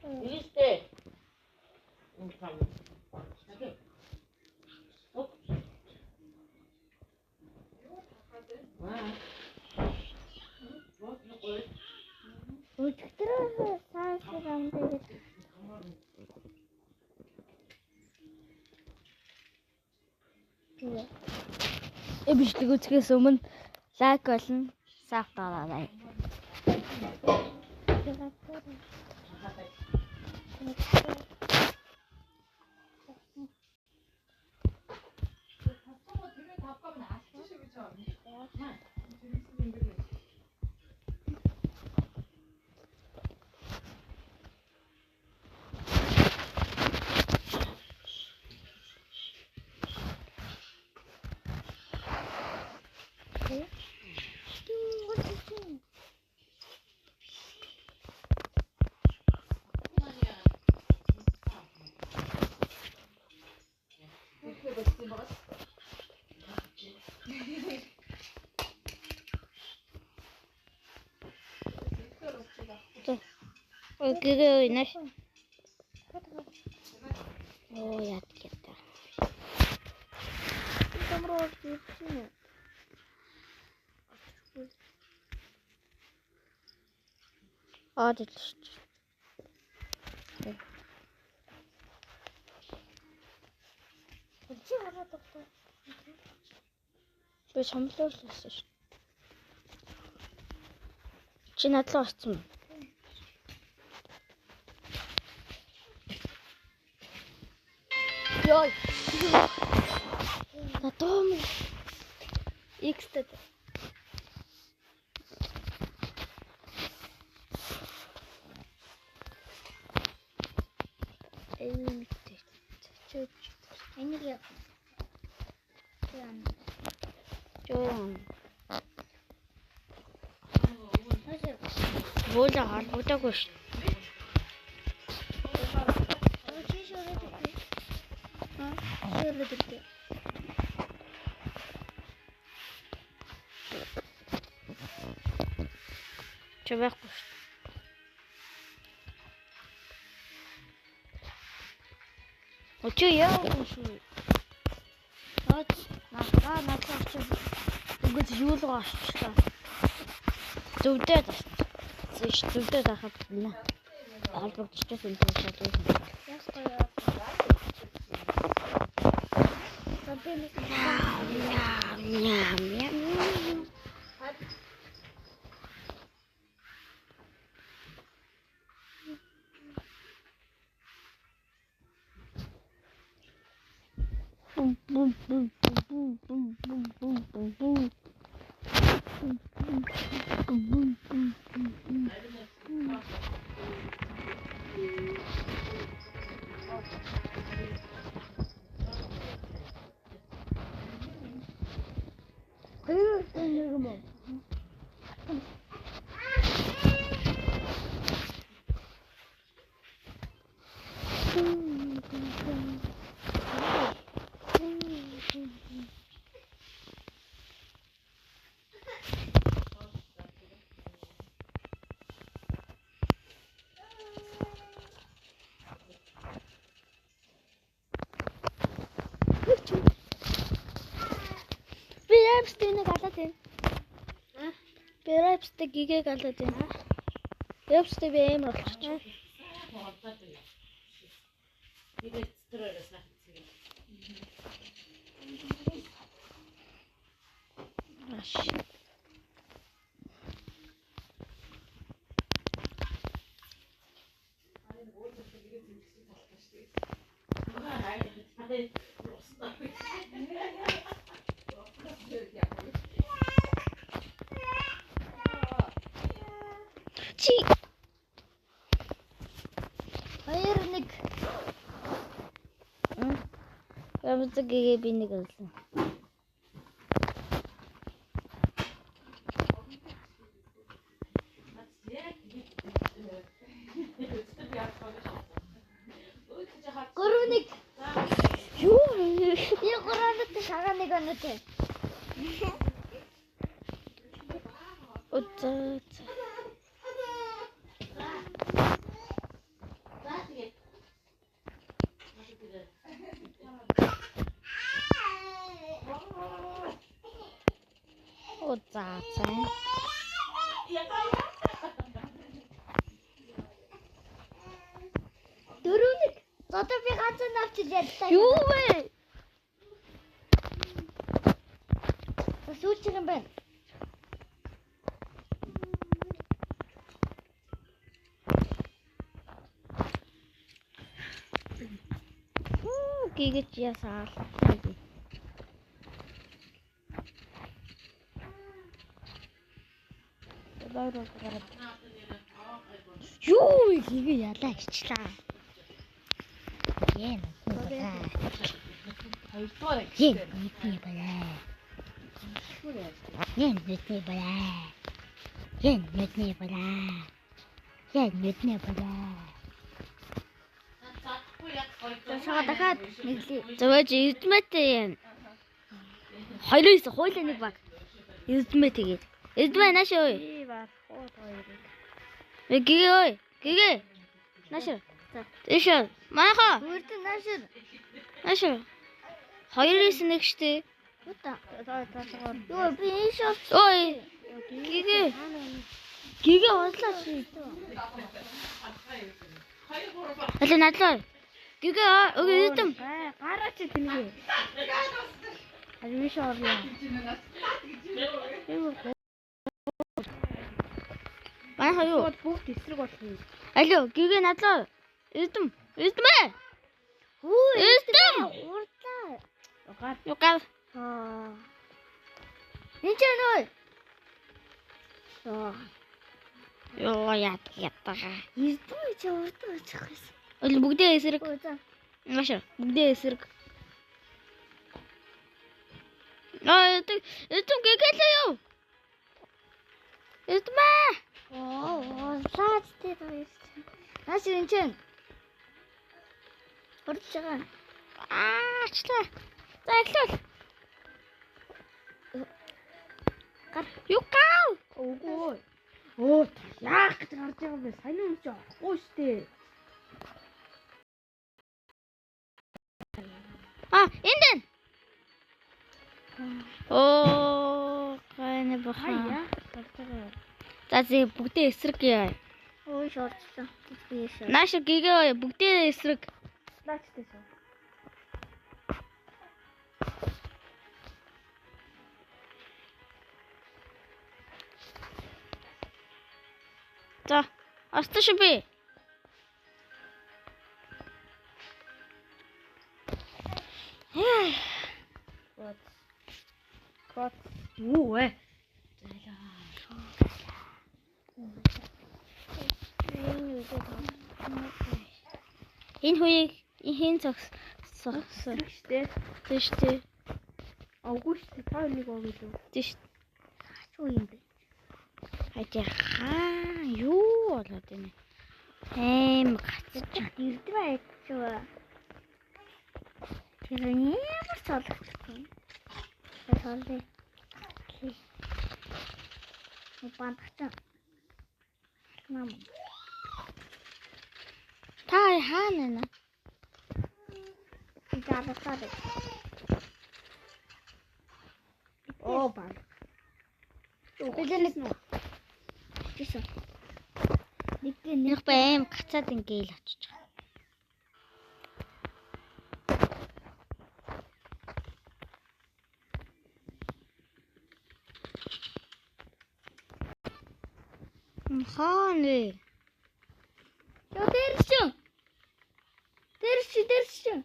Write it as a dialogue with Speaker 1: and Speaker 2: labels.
Speaker 1: Ийштэй.
Speaker 2: Өчигдөр саасар амдаад
Speaker 3: Бичлэг үзэхээс өмнө лайк болон саб дараарай. Гэрээ наш. Оо яат гэдэг.
Speaker 2: Тамруу ирсэн.
Speaker 3: Аа дэлж.
Speaker 2: Чи хараад байна.
Speaker 3: Би шамлуулсан шүү. Чи надлаа орсон юм. Йой. Надом. X-тэй. Энэ чөч.
Speaker 2: Энийг яа. Яа.
Speaker 3: Жоо. Буула холбогдоогүй шүү.
Speaker 2: Чи шороод ирдээ. Шороод ирдээ.
Speaker 3: Чи байхгүй шүү. Очи яа шүү. Аа наа надлаа очив. Үгүй юу л орчлоо. Зөвдөөд орчих. Зөвдөөд ахад нэ. Холбогдчихсон юм шиг байна.
Speaker 2: Яг гоё. За би нэг
Speaker 3: Ням ням ням. Бум бум бум бум бум бум бум бум бум. Бум бум бум бум.
Speaker 2: Хоёр нэг юм уу?
Speaker 3: Би рапстэй нэг алаад байна. Би рапстэй гигээг алаад байна. Рапстэй би амар болчих. Аш. Чи
Speaker 2: 2-1.
Speaker 3: Рапстэй гигээ би нэг аллаа.
Speaker 2: Гүрвник.
Speaker 3: Юу?
Speaker 2: Би гуравт шагаа нэг оноотой.
Speaker 3: Өцөө. Сайн.
Speaker 2: 4-1. Одоо би ганцхан авчиж ярьлаа.
Speaker 3: Юу вэ?
Speaker 2: Сүүлчих юм байна.
Speaker 3: Гэгэж ясаал. Юу вэ гэгээ ялаа ичлаа. Яа нүдний
Speaker 1: Хоёрдугаар
Speaker 2: балаа. Яа нүдний балаа. Яа нүдний балаа. Яа нүдний балаа. Яа нүдний балаа.
Speaker 3: За дахиад нэглээ. Зөвөөж эрдмэтэй юм. 29 хоёул нэг баг. Эрдмэ тэгээд. Эрдмэ нааш ой.
Speaker 2: Би бар хуу хоёрыг.
Speaker 3: Гэгээ ой. Гэгээ. Нааш. Тийш. Манайха.
Speaker 2: Үрдэн наашир.
Speaker 3: Нааш. 2-9 штэ.
Speaker 2: Үта. Юу би энэ шот.
Speaker 3: Ой. Гэгээ. Гэгээ унслаа чи. Алаа надлаа. Гэгээ өгөө эрдэм.
Speaker 2: Гараа чи тэнгээ. Ари биш орё.
Speaker 3: Манайха юу?
Speaker 2: Бүгд эсрэг болох юм.
Speaker 3: Алло, гэгээ надлаа. Эрдэм. Эрдэмэ.
Speaker 2: Хүү
Speaker 3: Эрдэм.
Speaker 2: урдлаа.
Speaker 1: Гар
Speaker 3: Юу гав.
Speaker 2: Аа. Энд ч нөө. Аа.
Speaker 3: Юу яа ятгаа.
Speaker 2: Эрдэм чи урдаа очих байсан.
Speaker 3: Ол бүгдээ эсрэг.
Speaker 2: Үгүй за.
Speaker 3: Маш бүгдээ эсрэг. Аа, эрдэм гэгэлээ юу? Эрдэмэ.
Speaker 2: Оо, урдлаач тий хоёр. Нааш энэ чинь. Урдж байгаа.
Speaker 3: Аа, ачлаа. За эхлүүл.
Speaker 2: Гар.
Speaker 3: Юу гав?
Speaker 1: Үгүй. Оо яах гэж гарч байгаа юм бэ? Сайн юм чи орохгүй штэ.
Speaker 3: Аа, энд байна. Оо, гайна баха.
Speaker 1: Яах гэж гарч байгаа юм?
Speaker 3: За зэ бүгдээ эсрэг яа.
Speaker 2: Ой, шорчлоо. Би шор.
Speaker 3: Нааш гэгээ бүгдээ эсрэг.
Speaker 1: Лаачтай суу.
Speaker 3: За, орсон шүү би.
Speaker 1: What? What? Юу вэ?
Speaker 3: Энэ хуйг хэн зогссон?
Speaker 1: Эсрэг штэ.
Speaker 3: Тийш тий.
Speaker 1: Үгүй штэ. Та нэг оо гэлөө.
Speaker 3: Тийш.
Speaker 2: Юу юм бэ?
Speaker 3: Хайж хаа юу болоод байна? Эм гацж.
Speaker 2: Эрдэм айчваа. Тэр ямар цолгохгүй. Цоллоо. Бандагч. Нам.
Speaker 3: Та хаана байна?
Speaker 2: Зарлаа.
Speaker 1: Оо баг.
Speaker 2: Билээ нэг. Тийш. Нэг нэг
Speaker 3: Нэг бай эм гацаад ингээл очиж байгаа. Хаана вэ?
Speaker 2: Йоо дээр шин. Дээр шин дээр шин.